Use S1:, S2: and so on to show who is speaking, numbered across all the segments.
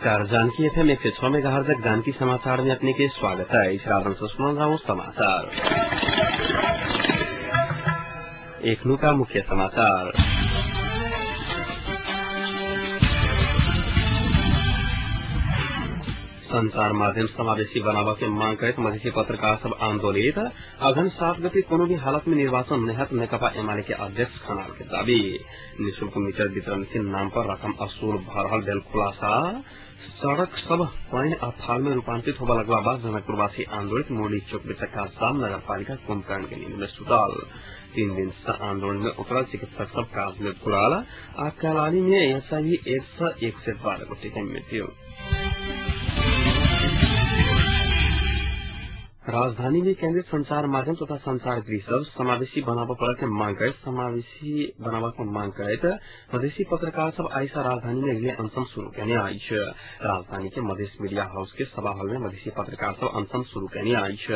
S1: नमस्कार, Janaki FM 106 megahertz Janaki समाचार में अपने के स्वागत है। इस रात सुन रहा हूँ समाचार। एक का मुख्य समाचार। संचार माध्यम समावेशी बनाव के मांग करत मधेसी पत्रकार सब आंदोलित। अघन 7 गते कोनो भी हालत में निर्वाचन नेहत नेकपा एमाले के अध्यक्ष खनाल के दावी। निशुल्क मीटर वितरण के नाम पर रकम असूल भरहल भेल खुलासा। सड़क सब पाइन आ थाल में रूपांतरित होबा लगला बाद जनकपुरवासी आंदोलित। मुरली चौक में चक्का जाम, नगरपालिका कुंभकर्ण के नींद में सुतल। 3 दिन से आंदोलन में उतरल चिकित्सक सब काज में घुराल। आ कैलाली में एचआईवी एड्स 112 गोटे के मृत्यु। राजधानी में केन्द्रित संचार माध्यम तथा संचार गृह सब समावेशी बनाव पर के मांग करत मधेसी पत्रकार सब आइसा राजधानी में अगले अनशन शुरू केने अछि। राजधानी के मधेश मीडिया हाउस के सभा हॉल में मधेसी पत्रकार सब अनशन शुरू केने अछि।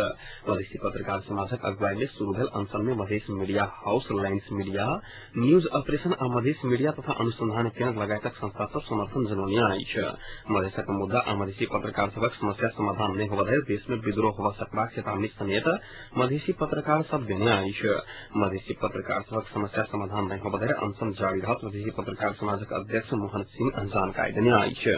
S1: मधेसी पत्रकार समाजक अगुवाई में शुरू भेल अनशन में Madhesh media house, lines media, news operation आ मधेश मीडिया तथा अनुसंधान केन्द्र लगायतक संस्था सब समर्थन जनौने अछि। मधेशक मुद्दा आ मधेसी पत्रकार सबक समस्या समाधान नहि होबय धरि देश में विद्रोह होबय सकबाक चेतावनी समेत मधेसी पत्रकार सब देने अछि। मधेसी पत्रकार सबक समस्या समाधान नहि होबय धरि अनशन जारी रहत मधेसी पत्रकार समाजक अध्यक्ष मोहन सिंह जानकारी देने अछि।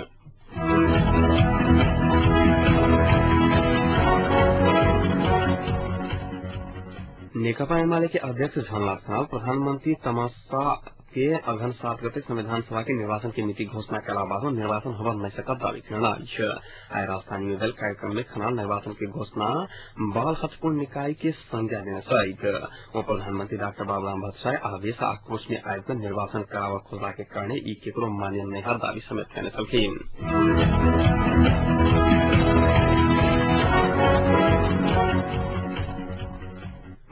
S1: नेकपा एमाले के अध्यक्ष झलनाथ खनाल प्रधानमंत्री तमाशा के अघन 7 गते संविधान सभा के निर्वाचन के मिति घोषणा कला बाद निर्वाचन होबय नहि सकत दावी केने अछि। आइ राजधानी में भेल कार्यक्रम में खनाल निर्वाचन के घोषणा बल हटपूर्ण निकाय के संज्ञा देने सहित वो प्रधानमंत्री डाक्टर बाबूराम भट्टराई आवेश आक्रोश में आबि कऽ निर्वाचन कराबऽ खोजला के कारणे ई केकरो मान्य नहि हत दावी समेत केने छलखिन।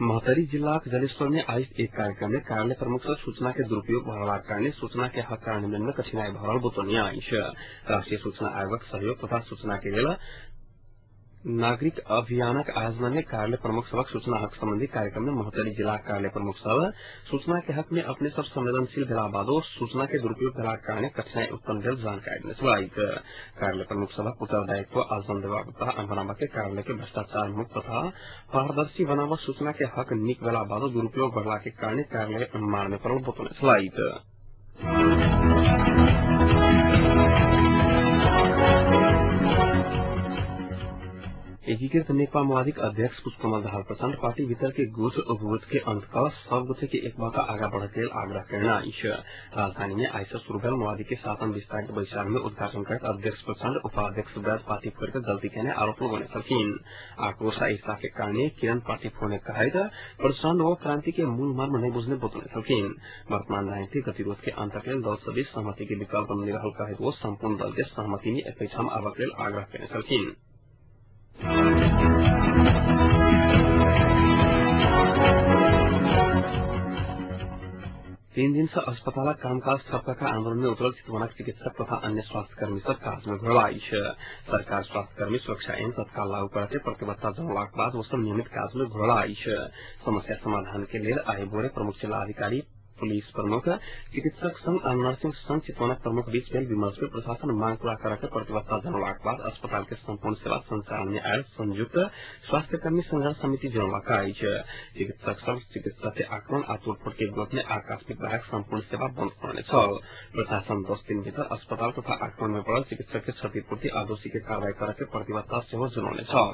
S1: महोत्तरी जिलाक जलेश्वर में आयोजित एक कार्यक्रम में कार्यालय प्रमुख से सूचना के दुरुपयोग भरलाक कारणे सूचना के हक कार्यान्वयन में कठिनाई भरल बतौने अछि। राष्ट्रीय सूचना आयोगक सहयोग तथा सूचना के लेल नागरिक अभियानक आयोजना में कार्यालय प्रमुख सबक सूचना हक संबंधी कार्यक्रम में महोत्तरी जिला कार्यालय प्रमुख सब सूचना के हक में अपने सब संवेदनशील भेला बादो सूचना के दुरुपयोग भेलाक कारणे कठिनाई उत्पन्न भेल जानकारी देने छलथि। कार्यालय प्रमुख सबक उत्तरदायित्व आ जनजवाबदेह बनाबऽ के कार्यालय के भ्रष्टाचार मुक्त तथा पारदर्शी बनाबऽ सूचना के हक नीक भेला बादो दुरुपयोग बढ़ला के कारणे कार्यालय मार में पड़ल बतौने छलथि। एकीकृत नेकपा माओवादीक अध्यक्ष पुष्पकमल दाहाल प्रचण्ड पार्टी भीतर के गुट उपगुट के अंत कऽ सब गोटे के एक भऽ कऽ आगा बढ़य के लेल आग्रह केने अछि। राजधानी में आइ से शुरू भेल माओवादी के 7म विस्तारित बैसार में उद्घाटन करैत अध्यक्ष प्रचण्ड उपाध्यक्ष वैद्य पार्टी फोड़ि कऽ गलती केने आरोप लगौने छलखिन। आक्रोश आ ईर्ष्या के कारणे किरण पार्टी फोड़ने कहैत प्रचण्ड ओ क्रांति के मूल मर्म नहि बुझने बतौने छलखिन। वर्तमान राजनीतिक गतिरोध के अंत लेल दल सब बीच सहमति के विकल्प नहि रहल कहैत ओ सम्पूर्ण दल के सहमति में एकठाम आबऽ के लेल आग्रह केने छलखिन। तीन दिन से अस्पतालक कामकाज ठप्प आंदोलन में उतरल चितवनक चिकित्सक तथा अन्य स्वास्थ्यकर्मी सब काज में घुरल अछि। सरकार स्वास्थ्यकर्मी सुरक्षा ऐन तत्काल लागू करय के प्रतिबद्धता जनौलाक बाद ओ सब नियमित काज में घुरल अछि। समस्या समाधान के लेल आइ भोरे प्रमुख जिला अधिकारी, पुलिस प्रमुख, चिकित्सक संघ आ नर्सिंग संघ चितवनक प्रमुख बीच भेल विमर्श में प्रशासन मांग पूरा करय के प्रतिबद्धता जनौलाक बाद अस्पताल के संपूर्ण सेवा संचालन में आयल संयुक्त स्वास्थ्यकर्मी संघर्ष समिति जनौलक अछि। चिकित्सक सब चिकित्सक के आक्रमण आ तोड़फोड़ के विरोध में आकस्मिक बाहेक संपूर्ण सेवा बंद करने छल। प्रशासन 10 दिन भीतर अस्पताल तथा आक्रमण में पड़ल चिकित्सक के क्षतिपूर्ति आ दोषी के कार्रवाई करय के प्रतिबद्धता सेहो जनौने छल।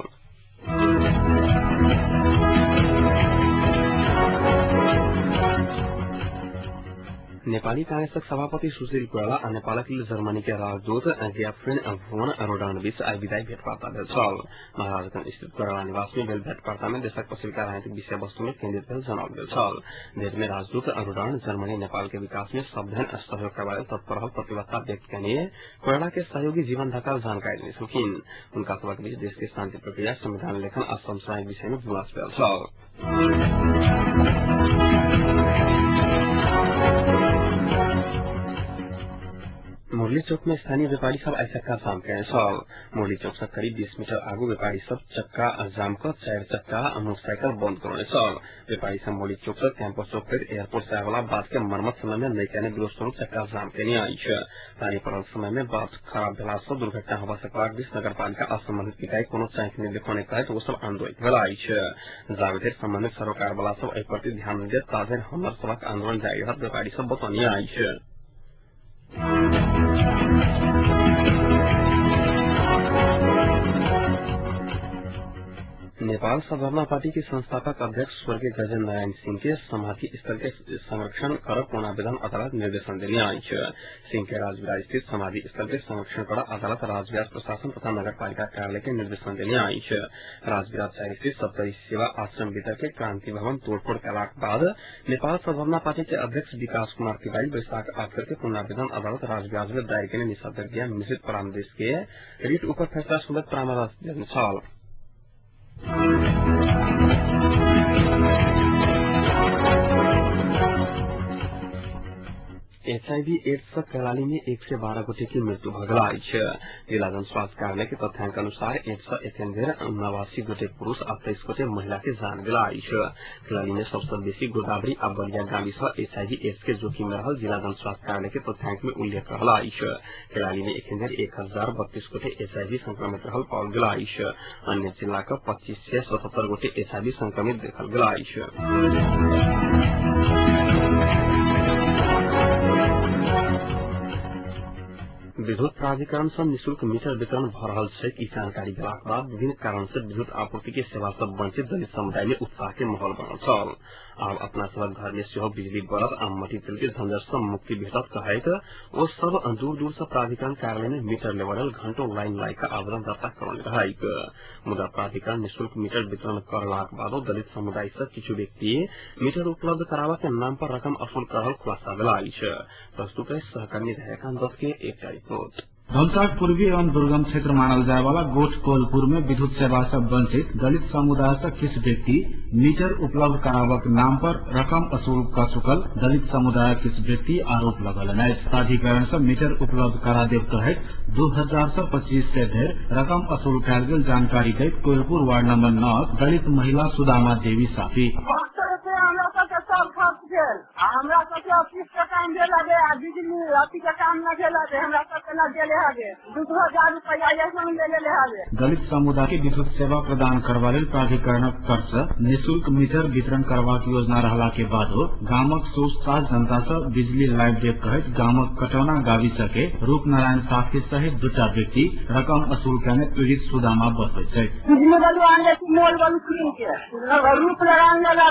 S1: नेपाली कांग्रेसक सभापति सुशील कोइराला आ नेपालक लेल जर्मनी के राजदूत ज्याफ्रिन भोन रोडान बीच आइ विदाई भेटवार्ता भेल छल। महाराजगंज स्थित कोइराला निवास में भेल भेटवार्ता में देशक पछिलका राजनीतिक विषय वस्तु में केन्द्रित भेल जनाओल गेल छल। भेट में राजदूत रोडान जर्मनी नेपाल के विकास में सबधन सहयोग करबा लेल तत्पर रहल प्रतिबद्धता व्यक्त केने कोइराला के सहयोगी जीवन ढकाल जानकारी देने छलखिन। हुनका सबक बीच देश के शांति प्रक्रिया, संविधान लेखन आ समसामयिक विषय में विमर्श भेल छल। मुरली चौक में स्थानीय व्यापारी सब आई चक्का जाम केने छल। मुरली चौक से करीब 20 मीटर आगू व्यापारी सब चक्का जाम क 4 चक्का मोटरसाइकिल बंद करौने छल। व्यापारी सब मुरली चौक से कैंपस चौक पर एयरपोर्ट जाय वाला बाट के मरम्मत समय में नहि केने विरोध स्वरूप चक्का जाम केने अछि। पानी पड़ल समय में बाट खराब भेला से दुर्घटना होबा सकबाक दिस नगरपालिका आ संबंधित इकाई कोनो चाँखि नहि देखौने कहैत ओ सब आंदोलित भेला अछि। जाबे धरि संबंधित सरोकार वाला सब एहि प्रति ध्यान नहि देत ताधरि हमर सभक आंदोलन जारी रहत व्यापारी सब बतौने अछि। नेपाल सद्भावना पार्टी के संस्थापक अध्यक्ष स्वर्गीय गजेन्द्र नारायण सिंह के समाधि स्थल के संरक्षण कर पुनरावेदन अदालत निर्देशन देने अछि। सिंह के राजविराज स्थित समाधि स्थल के संरक्षण कर अदालत राजविराज प्रशासन तथा नगरपालिका कार्यालय के निर्देशन देने अछि। राजविराज स्थित सप्तरी सेवा आश्रम भीतर के क्रांति भवन तोड़फोड़ कयलाक बाद नेपाल सद्भावना पार्टी के अध्यक्ष विकास कुमार तिवारी बैशाख 8 गते पुनरावेदन अदालत राजविराज में दायर केने निषेधाज्ञा मिश्रित परामर्श के रिट ऊपर फैसला सुनैत परामर्श देने छल। एचआईवी एड्स से कैलाली में 112 गोटे की मृत्यु भ गेल अछि। जिला जन स्वास्थ्य कार्यालय के तथ्यांक अनुसार एड्स से एखन धरि 89 गोटे पुरुष आ 23 गोटे महिला के जान गेल अछि। कैलाली में सबसे बेसी गोदावरी आ बलिया गावी से एचआईवी एड्स के जोखिम में रहल जिला जन स्वास्थ्य कार्यालय के तथ्यांक में उल्लेख रहल अछि। कैलाली में एखन धरि 1032 गोटे एचआईवी संक्रमित रहल पाओल गेल अछि। अन्य जिला के 2577 गोटे एचआईवी संक्रमित देखल गेल अछि। विद्युत प्राधिकरण से निःशुल्क मीटर वितरण भ रहल छै। ई जानकारी भेलाक बाद विभिन्न कारण से विद्युत आपूर्ति के सेवा से वंचित दलित समुदाय में उत्साह के माहौल बनल छल। आब अपना सभक घर में सेहो बिजली बरत आ मटी तेल के झंझट से मुक्ति भेटत कहैत ओ सब दूर दूर से प्राधिकरण कार्यालय में मीटर लेबऽ लेल घंटों लाइन लागि कऽ आवेदन दर्ता करौने रहैक। मुदा प्राधिकरण निःशुल्क मीटर वितरण करलाक बादो दलित समुदाय से किछु व्यक्ति मीटर उपलब्ध कराबऽ के नाम पर रकम वसूल कर रहल खुलासा भेल अछि। प्रस्तुत है सहकर्मी दयाकांत दत्त के एकटा रिपोर्ट।
S2: धनुषाक पूर्वी एवं दुर्गम क्षेत्र मानल जाय वाला गोठ कोलपुर में विद्युत सेवा से वंचित दलित समुदाय से किछु व्यक्ति मीटर उपलब्ध कराबक नाम पर रकम वसूल क चुकल दलित समुदाय किछु व्यक्ति आरोप लगौलनि अछि। प्राधिकरण से मीटर उपलब्ध करा देब कहैत 2000 से 2500 धरि रकम वसूल कयल गेल जानकारी दैत कोलपुर वार्ड नंबर 9 दलित महिला सुदामा देवी साफी।
S3: हमरा सबके सब खर्च भेल आ हमरा सबके ऑफिस के काम भेल हवे आ बिजली अथी के काम न भेल हवे, हमरा सबके न देले हवे 2000 रुपया ऐसन ले लेले हवे।
S2: दलित समुदाय के विद्युत सेवा प्रदान करबा लेल प्राधिकरणक तरफ से निःशुल्क मीटर वितरण करबाक योजना रहला के बादो गामक 107 जनता से बिजली लाइव देब कहैत गामक कटौना गावी सके रूप नारायण साथी सहित दूटा व्यक्ति रकम वसूल केने पीड़ित सुदामा बतबैत छथि।
S3: बिजली बलु आनले मोल बलु कीन के रूप लगान लेला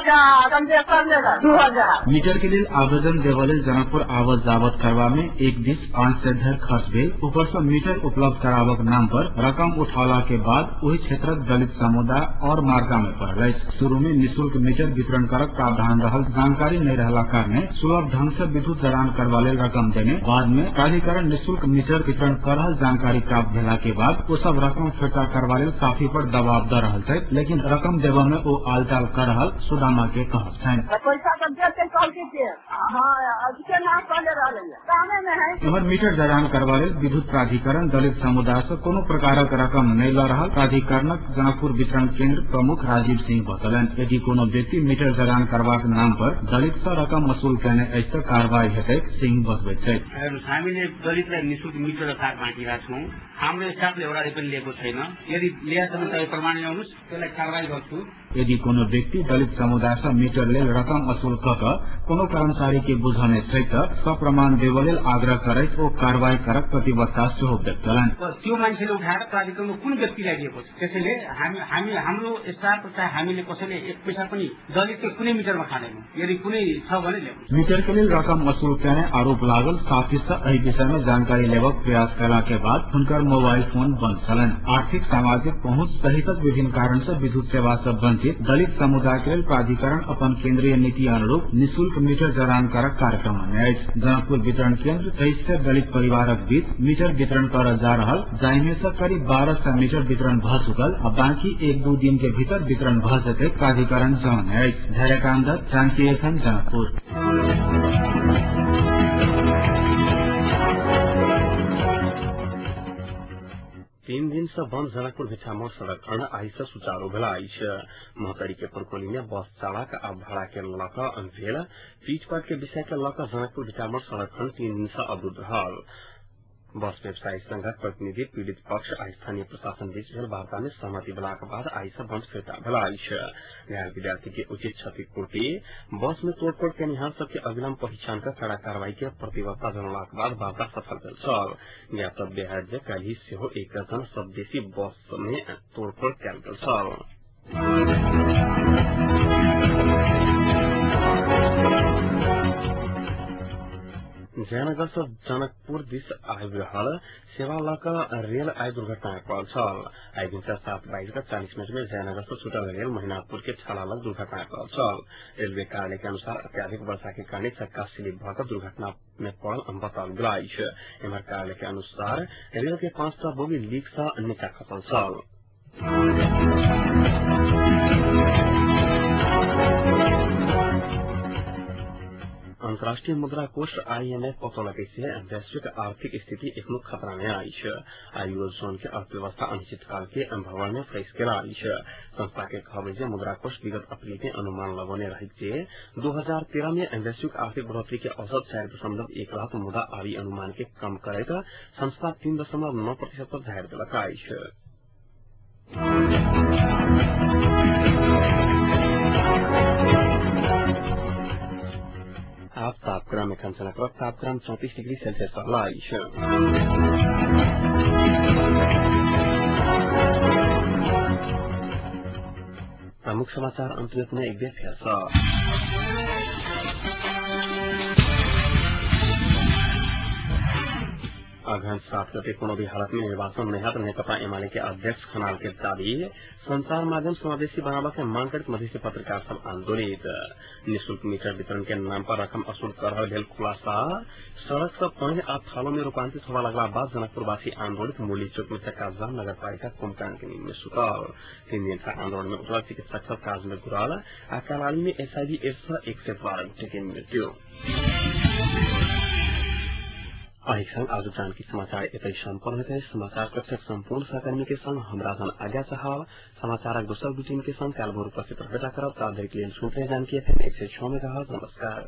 S3: 2000
S2: मीटर के लेल आवेदन देबऽ लेल जनकपुर आवत जावत करबा में एक दिस 500 धरि खर्च भेल, ऊपर से मीटर उपलब्ध कराबक नाम पर रकम उठौला के बाद ओहि क्षेत्रक दलित समुदाय और मार्गा में पड़ल अछि। शुरू में निःशुल्क मीटर वितरण करक प्रावधान रहल जानकारी नहीं रहला कारणे सुलभ ढंग से विद्युत जड़ान करबा लेल रकम देने बाद में प्राधिकरण निःशुल्क मीटर वितरण कर रहल जानकारी प्राप्त भेला के बाद ओ सब रकम फिर्ता करबा लेल साथी पर दबाव द रहल छथि, लेकिन रकम देबऽ में ओ आलटाल कर रहल सुदामा के कहब छनि।
S3: पैसा तो देते कहलकै के हां अभी ना कहले रहलै कामे में है।
S2: एम्हर मीटर जड़ान करबा लेल विद्युत प्राधिकरण दलित समुदाय से कोनो प्रकारक रकम नहि ल रहल प्राधिकरणक जनकपुर वितरण केन्द्र प्रमुख राजीव सिंह बतौलनि। यदि कोनो व्यक्ति मीटर जड़ान करबाक नाम पर दलित से रकम वसूल केने अछि त कार्रवाई हेतै, सिंह बतबैत छथि।
S4: हामीले दलितलाई निःशुल्क मिटर र तार बाँटिरहेका छौँ। हाम्रो स्टाफले एउटाले पनि लिएको छैन। यदि लिएको छ भने तपाईँ प्रमाण ल्याउनुहोस्, त्यसलाई कारवाही गर्छु।
S2: यदि कोनो व्यक्ति दलित समुदाय से मीटर लेल रकम वसूल क कऽ कोनो कर्मचारी के बुझौने छै त सप्रमाण देबऽ लेल आग्रह करैत ओ कार्रवाई करक प्रतिबद्धता सेहो व्यक्त कयलनि।
S4: त्यो मान्छेले उठाएर प्राधिकरणमा कुन व्यक्तिलाई दिएको छ? त्यसैले हामी हाम्रो स्टाफ चाहे हामीले कसैले एक पैसा पनि दलितको कुनै मिटरमा खाँदैनौँ। यदि कुनै छ भने ल्याउनु।
S2: मीटर के लेल रकम वसूल केने आरोप लागल साथी से एहि विषय में जानकारी लेबक प्रयास कयला के बाद हुनकर मोबाइल फोन बंद छलनि। आर्थिक सामाजिक पहुंच सहितक विभिन्न कारण से विद्युत सेवा से वंचित दलित समुदाय के लेल प्राधिकरण अपन केंद्रीय नीति अनुरूप निःशुल्क मीटर जड़ान करक कार्यक्रम अनने अछि। जनकपुर वितरण केन्द्र 2300 दलित परिवारक बीच मीटर वितरण करल जा रहल, जाहिमे से करीब 1200 मीटर वितरण भ चुकल आ बाकी 1-2 दिन के भीतर वितरण भ जेतै प्राधिकरण जनौने अछि। धैर्यकांत दत्त, जानकी एफएम, जनकपुर।
S1: दिन से बंद जनकपुर भिठामोड़ सड़क खंड आइ से सुचारू भेल अछि। महोत्तरी के पुरकोली में बस चालक आ भाड़ा के लऽ कऽ भेल पीटपाट के विषय के लऽ कऽ जनकपुर भिठामोड़ सड़क खंड 3 दिन से अवरुद्ध रहल। बस व्यवसायी संघक प्रतिनिधि पीड़ित पक्ष आ स्थानीय प्रशासन बीच भेल वार्ता में सहमति भेलाक बाद आइ से बंद फिर्ता भेल अछि। घायल विद्यार्थी के उचित क्षतिपूर्ति, बस में तोड़फोड़ केनिहार सबके अविलंब पहिचान कर कड़ा कार्रवाई के प्रतिबद्धता जनौलाक बाद वार्ता सफल भेल छल। ज्ञातव्य है जे काल्हि सेहो एक दर्जन सँ बेसी बस में तोड़फोड़ कयल गेल छल। जयनगर से जनकपुर दिस आबि रहल सेवा लऽ कऽ रेल आइ दुर्घटना पड़ल छल। आइ भिनसर 7:40 में जयनगर से छूटल रेल महिनाथपुर के छाला लग दुर्घटना पड़ल छल। रेलवे कार्यालय के अनुसार अत्याधिक वर्षा के कारण चक्का स्लिप भऽ कऽ दुर्घटना में पड़ल बताओल गेल अछि। एम्हर कार्यालय के अनुसार रेल के 5टा बोगी लीक से नीचा खसल छल। अंतर्राष्ट्रीय मुद्रा कोष आईएमएफ बतौलक अछि जे वैश्विक आर्थिक स्थिति एखनो खतरा में अछि। यूरोजोन के अर्थव्यवस्था अनिश्चितकाल के भंवर में फंसि गेल अछि। संस्था के कहब अछि जे मुद्रा कोष विगत अप्रैल में अनुमान लगौने रही जे 2013 में वैश्विक आर्थिक बढ़ोतरी के औसत 4.1 रहत, मुदा आब ई अनुमान के कम करैत संस्था 3.9% पर झाड़ि देलक अछि। आप तापक्रम एखन जनकपुरक तापक्रम 34 डिग्री सेल्सियस रहल अछि। प्रमुख समाचार अंत में पुनः एक बेर फेर सँ। अगहन 7 गते कोनो भी हालत में निर्वाचन नहीं होत नेकपा एमाले के अध्यक्ष खनाल के दावी। संचार माध्यम समावेशी बनाबऽ के मांग करैत मधेसी पत्रकार सब आंदोलित। निःशुल्क मीटर वितरण के नाम पर रकम वसूल कर रहल भेल खुलासा। सड़क सब पानि आ थालों में रूपांतरित होबा लगला बाद जनकपुरवासी आंदोलित। मुरली चौक में चक्का जाम, नगरपालिका कुमकान के नींद में सुतल। 3 दिन से आंदोलन में उतरल चिकित्सक सब काज में घुरल आ कलाली में एचआईवी एड्स से 112 गोटे के मृत्यु। एहि संग आज जानकी समाचार एतय सम्पन्न होइत अछि। समाचार कक्षक संपूर्ण सहकर्मी के संग हमरा जन आज्ञा चाहब। समाचारक दोसर बुलेटिन के संग काल्हि भोर उपस्थित रहबे करब। ता धरिक लेल सुनैत रही जानकी एफएम 106 मेगाहर्ट्ज। नमस्कार।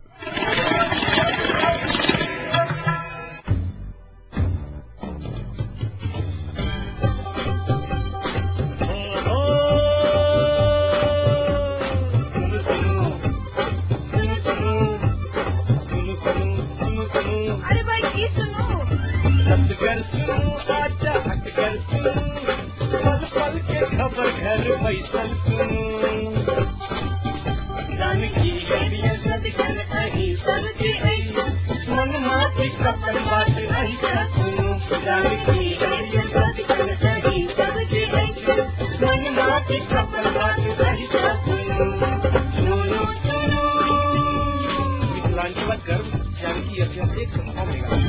S5: मिथिलांचलक गर्व जानकी एफएम 106 मेगाहर्ट्ज।